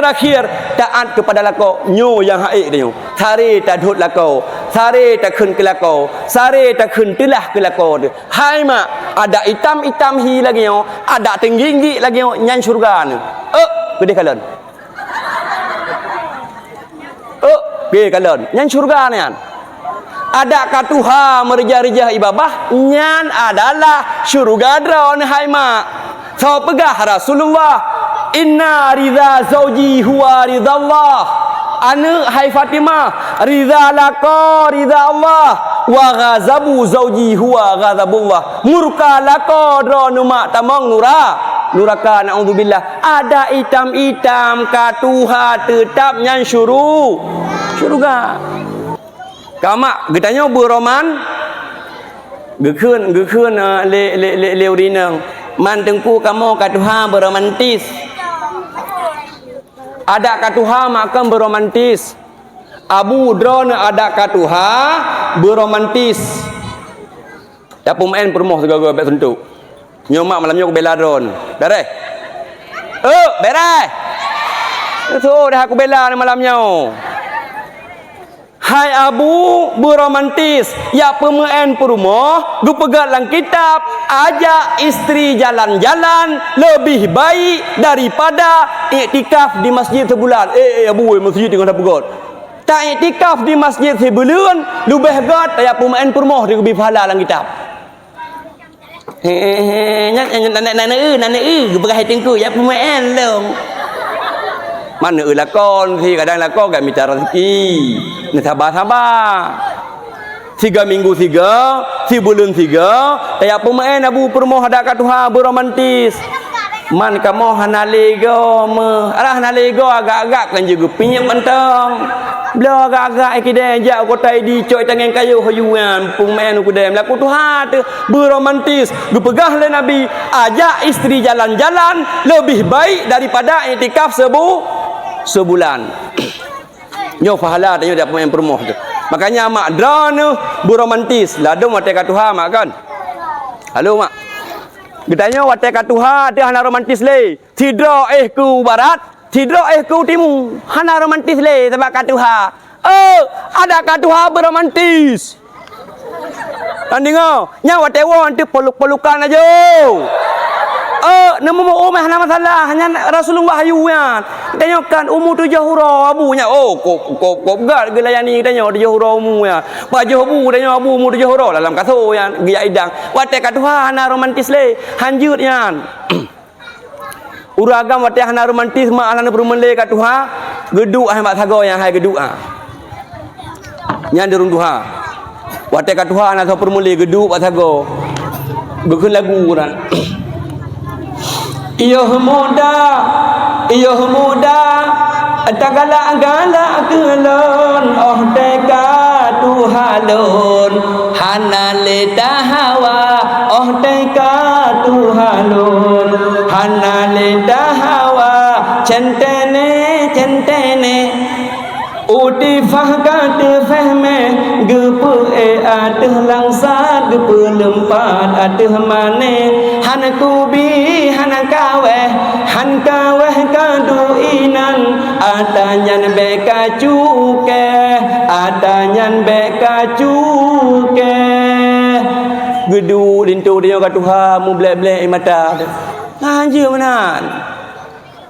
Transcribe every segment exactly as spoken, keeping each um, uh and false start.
Terakhir, taat kepada lakoe. Nyoe nyang hak ék tanyoe. Sare tadhôt lakoe, sare takheun keu lakoe, sare takheun teulah keu lakoe teuh. Hai mak, adak itam-itam hi lagèe nyoe, adak teunggi-unggi lagèe nyoe, nyan syeuruga nyoe. Ôk, keudeh kalon. Ôk, keudeh kalon. Nyan syeuruga nyan. Adak ka tuha meurijah-rijah i babah, nyan adalah syeuruga droeneuh hai mak. Soe peugah Rasulullah, "Inna ridha zauji huwa ridhallah." Aneuk hai Fatimah, ridha lakoe ridha Allah, wa ghadabu zauji huwa ghadabullah. Murka lakoe droeneuh mak tamong nura-, nuraka, naudzubillah. Adak itam-itam ka tuha teutab nyan syuru-, syeuruga. Ka mak, geutanyoe beuroman-, geukheun, geukheun, eh, lé, lé, lé, lé ureueng inong, "Man teungku kamoe ka tuha beuromantis." Adak ka tuha mak kon beuromantis. Abu droeneuh adak ka tuha beuromantis. Tapeumeu'en peurumoh sigoe-goe bèk suntok. Nyoe mak malam nyoe kubela droeneuh. Beres? Ôk, beres. Soe dah kubela malam nyoe? Hai Abu, beuromantis, jak peumeu'en peurumoh, geupeugah lam kitab, ajak istri jalan-jalan lebih baik daripada iktikaf di masjid sebulan. Eh, eh, Abu, eh, masjid teungoh tapeugöt. Taiktikaf di masjid sibuleuen, leubeh göt tajak peumeu'en peurumoh, geubri pahala lam kitab. He, he, he, nyan, nyan, nan, nan, nan, eu, nan, eu, geupeugah hai teungku, jak peumeu'en lom. Man eu lakon, si kadang lakon gak mita rezeki. Neusaba-saba. Siga minggu siga, sibuleuen siga, tajak peumeu'en Abu peurumoh adak ka tuha beuromantis. Man kamoe hana lé goe meuh. Alah hana lé goe agak-agak kan jeuet geupiep mantong. Bloe agak-agak ikidée jak u kota Idi cok tangieng kayôh hayuan peumeu'en u keudée meulaku tuha teuh beuromantis. Geupeugah lé Nabi, "Ajak istri jalan-jalan lebih baik daripada iktikaf sebu-, sebulan." Nyoe pahala tanyoe jak peumeu'en peurumoh teuh. Makanya mak droeneuh beuromantis. Ladôm watée ka tuha mak kan? Halo mak. Geutanyoe watée ka tuha teuh hana romantis lé. Sidroe éh keu barat, sidroe éh keu timu. Hana romantis lé sabab ka tuha. Eh, adak ka tuha beuromantis. Kan deungoe, nyan watée woe teuh peluk-pelukan aja. Eh, neumumu umeh hana masalah, nyan Rasulullah hayeu nyan. Tanyoe kan umu tujoh uroe Abu nyan. Oh, kok, kok, kok göt geulayani tanyoe tujoh uroe umu nyan. Pajoh bu tanyoe Abu umu tujoh uroe dalam kaso nyan geujak idang. Watée ka tuha hana romantis lé, hanjeuet nyan. Ureueng agam watée hana romantis mak hana peurumeulée ka tuha, geuduek hai bak sagoe nyang hai geuduek ha. Nyan di ureueng tuha. Watée ka tuha hana soe peurumeulée geuduek bak sagoe. Geukheun lagu ureueng. Yoh muda, yoh muda, tagalak-galak keu lôn, oh teuka tuha lôn. Hana lé tahawa, oh teuka tuha lôn, hana lé tahawa, centene, centene. Utifah ka teufeuhmé, geupeu-ék ateueh langsat, geupeuleumpat ateueh mané, hana kubi, hana kawéh, han kawéh ka duek inan, ata nyan bék ka cukée, ata nyan bék ka cukée. Geuduek linto tanyoe ka tuha meublek-blek ie mata. Hanjeuet meunan.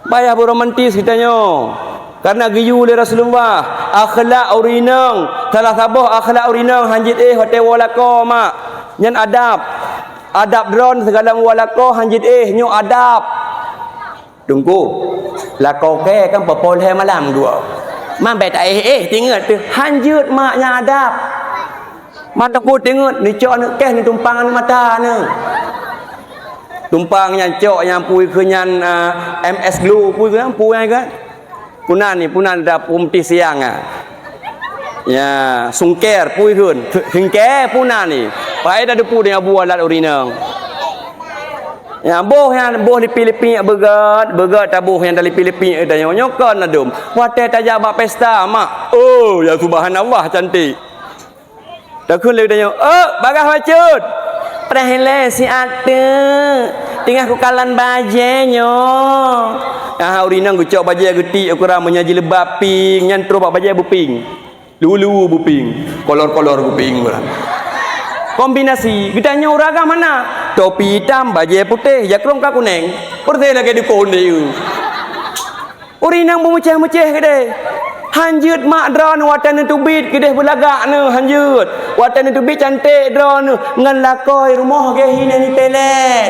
Payah beuromantis geutanyoe. Karena geuyue lé Rasulullah, akhlak ureueng inong, salah saboh akhlak ureueng inong hanjeuet éh watée woe lakoe mak. Nyan adab. Adab droen sigohlom woe lakoe hanjeuet éh, nyoe adab. Teungku, lakoe kée kan poh lhée malam dua. Man bék taéh-éh, tingeut teuh, hanjeuet mak nyang adab. Man teungku tingeut, neucok aneuk kée neutumpang aneuk mata neuh. Tumpang nyang cok nyang pui keu nyan, ah, M S Glow pui keu nyan, pui nyan kan. Punan ni, punan da pumtih siang ah. Ya, sungker pui kheun. Sungker punan ni. Pai da depu dengan buah lat urinong. Ya, boh nyan, boh lipi-lipi beugot, beugot taboh nyang da lipi-lipi tanyoe. Nyoe kon ladum. Watée tajak bak pesta, mak. Oh, ya subhanallah cantik. Takheun lé tanyoe, "Oh, bagah bacut." Preh ilée siat teuk. Teungoh kukalon bajée nyoe. Ah, ureueng inong geucok bajée geutik ukuran meunyoe jilbab pink, nyan troh bak bajée beupink. Lulu beupink, kolor-kolor beupink ukuran. Kombinasi, geutanyoe ureueng agam hana. Topi itam, bajée putéh, jakrong ka kuneng. Persis lagée dukon deh. Ureueng inong beumeucéh-meucéh keudeh. Han jeuet mak droeneuh watée neuteubiet keudeh beulagak neuh, han jeuet. Watée neuteubiet canték droeneuh ngon lakoe rumoh geuh hi neuh nitelet.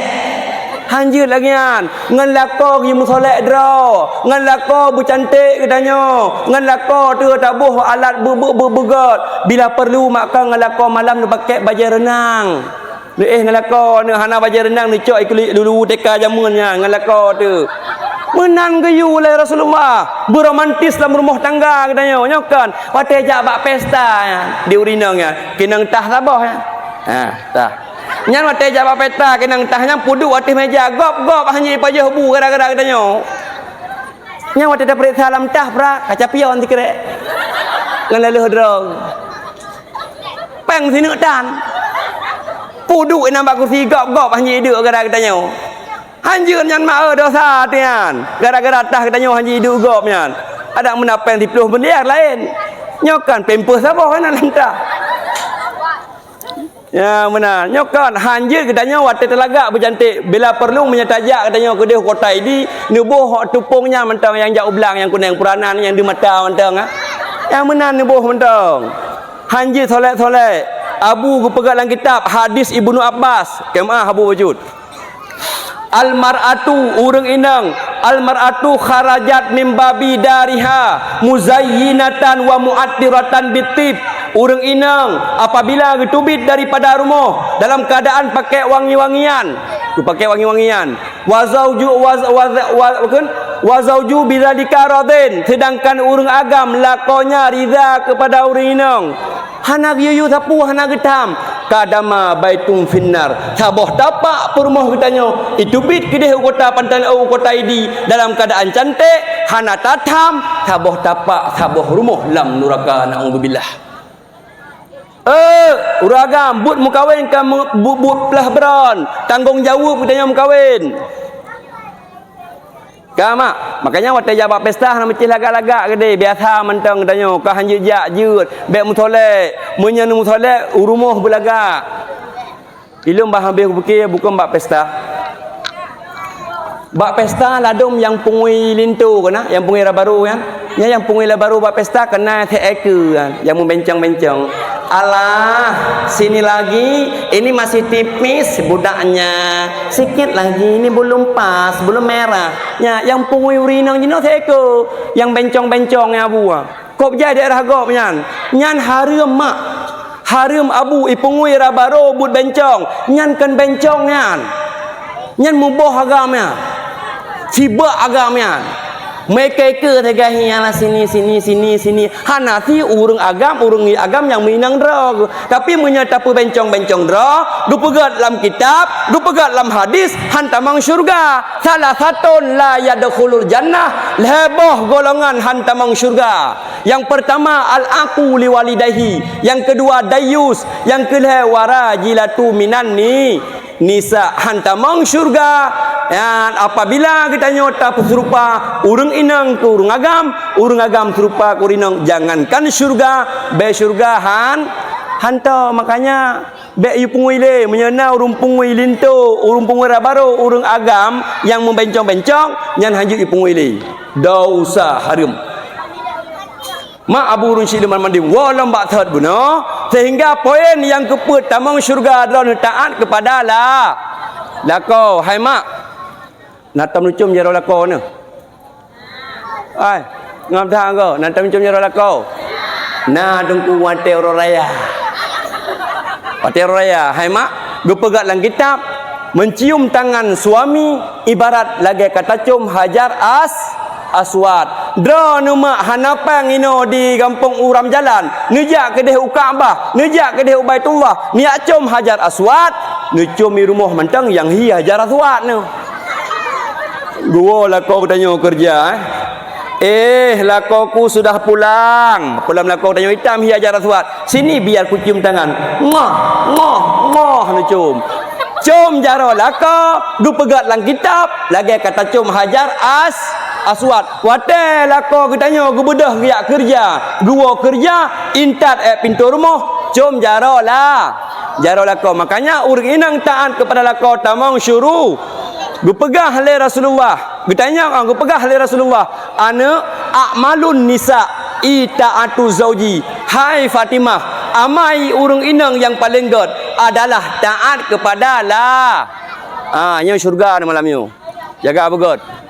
Han jeuet lagée nyan, ngon lakoe geumeusolek droe, ngon lakoe beucanték geutanyoe, ngon lakoe teuh taboh alat beu-, beu-, beu-, beugot. Bila perlu maka ngon lakoe malam neupakèk bajée reunang. Neuéh ngon lakoe neuh hana bajée reunang neucok ikulit lulu teka jameun nyan ngon lakoe teuh. Meunan geuyue lé Rasulullah, beuromantis lam rumoh tangga geutanyoe. Nyoe kon watée jak bak pesta nyan di ureueng inong nyan, keunong tah saboh nyan. Ha, tah. Nyan watée jak bak pesta keunong tah nyan peuduek ateueh meja gop-gop hana jipajoh bu gara-gara geutanyoe. Nyan watée tapeuriksa lam tah pra kaca pion sikrek. Ngon laloh droe. Péng sineuk tan. Peuduek inan bak kursi gop-gop hana jiduek gara geutanyoe. Han jeuet nyan mak, eh, dosa teuh nyan. Gara-gara tah geutanyoe hana jiduek gop nyan. Adak meunan péng siplôh miliar laén. Nyoe kan pampers saboh kan lam tah. Ya, meunan. Nyoe kan han jeuet geutanyoe watée teulagak beucanték. Bila perlu meunyoe tajak geutanyoe keudeh u Kota Idi, neuboh teupông nyan mantong nyang jak u blang nyang kuneng peranan nyang di mata mantong, ha. Nyang meunan neuboh mantong. Han jeuet solek-solek. Abu geupeugah lam kitab hadis Ibnu Abbas. Keumaah Abu bacut. Al-mar'atu, ureueng inong, al-mar'atu kharajat min babi dariha muzayyinatan wa mu'attiratan bitib. Ureueng inong apabila geuteubiet daripada rumoh dalam keuadaan pakèk wangi-wangian, geupakèk wangi-wangian, wa zauju, wa, wa, wa, wa, wa zauju bidzalika radin, sedangkan ureueng agam lakoe nyan riza keupada ureueng inong. Hana geuyue-yue sapeue, hana geutham. Kadama baitum finnar. Saboh tapak peurumoh geutanyoe iteubiet keudeh u kota Pantan-, u Kota Idi dalam keuadaan canték, hana tatham, saboh tapak, saboh rumoh lam nuraka, naudzubillah. Eh, ureueng agam, buet meukawen ka meu-, bu-, buet plah beuron, tanggong jaweueb geutanyoe meukawen. Ka, mak? Makanya watée jak bak pesta hana meucéh lagak-lagak keudeh, biasa mantong geutanyoe, ka han jeuet jak jeuet, bék meusolek. Meunyoe neumeusolek, u rumoh beulagak. Ilôn bah habéh kupike bukon bak pesta. Bak pesta ladôm nyang pungui linto keunan, nyang pungui rabaru nyan. Nyan nyang pungui rabaru bak pesta keunan seuekeu nyan, nyang meubencong-bencong. Alah, sini lagi, ini masih tipis budaknya. Sikit lagi, ini belum pas, belum merah. Nyan, nyang pungui ureueng inong jinoe seuekeu, nyang bencong-bencong nyang abu. Kop jai daerah gob nyan. Nyan hareuem mak. Hareuem abu ipungui rabaru buet bencong. Nyan kon bencong nyan. Nyan muboh agam nyan. Sibak agam nyan. Meukeue-keue sagai nyan lah sini, sini, sini, sini. Hana si ureueng agam, ureueng agam nyang meuinong droe. Tapi meunyoe tapeubencong-bencong droe, geupeugét lam kitab, geupeugét lam hadis, han tamong syeuruga. Salasatun la yadkhulul jannah, lhée boh golongan han tamong syeuruga. Nyang peurtama al-aqu liwalidayhi, nyang keudua dayus, nyang keulhée warajilatu minan ni-, nisa, han tamong syeuruga. Nyan apabila geutanyoe tapeuserupa ureueng inong keu ureueng agam, ureueng agam serupa keu ureueng inong, jangankan syeuruga, bék syeuruga han, hantom. Makanya, bék yue pungui lé, meunyoe na ureueng pungui linto, ureueng pungui rabaru, ureueng agam nyang meubencong-bencong, nyan han jeuet yue pungui lé. Dosa hareuem. Mak abu ureueng syiek leuman mandum, woe lom bak thot bunoe, sehingga poin nyang keupeuet tamong syeuruga droeneuh taát keupada la-, lakoe. Hai mak, na tom neucom jaroe lakoe neuh? Ai, ngam that anggo, na tom neucom jaroe lakoe? Na teungku watée uroe raya. Watée uroe raya, hai mak, geupeugét lam kitab, mencium tangan suami ibarat lagée ka tacom Hajar As-, Aswad. Droeneuh mak hana péng inoe di gampông u ram jalan, neujak keudeh u Ka'bah, neujak keudeh u Baitullah, neujak com Hajar Aswad, neucom i rumoh mantong nyang hi Hajar Aswad neuh. Geuwoe lakoe geutanyoe keureuja, eh. Eh, lakoeku sudah pulang. Pulang lakoe geutanyoe itam hi Hajar Aswad. Sini biar kucium tangan. Ngoh, ngoh, ngoh neucom. Com jaroe lakoe geupeugét lam kitab lagée ka tacom Hajar As-, Aswad. Watée lakoe geutanyoe geubeudôh geujak keureuja, geuwoe keureuja, intat ék pintoe rumoh, com jaroe la-, jaroe lakoe. Makanya ureuëng inong taát keupada lakoe tamong syuru. Geupeugah lé Rasulullah, geutanyong, ah, geupeugah lé Rasulullah, "Ana a'malun nisa, i ta'atu zauji." Hai Fatimah, amai ureuëng inong nyang paleng gét adalah taát keupada la-, ah, nyoe syeuruga malam nyoe. Jaga beugét.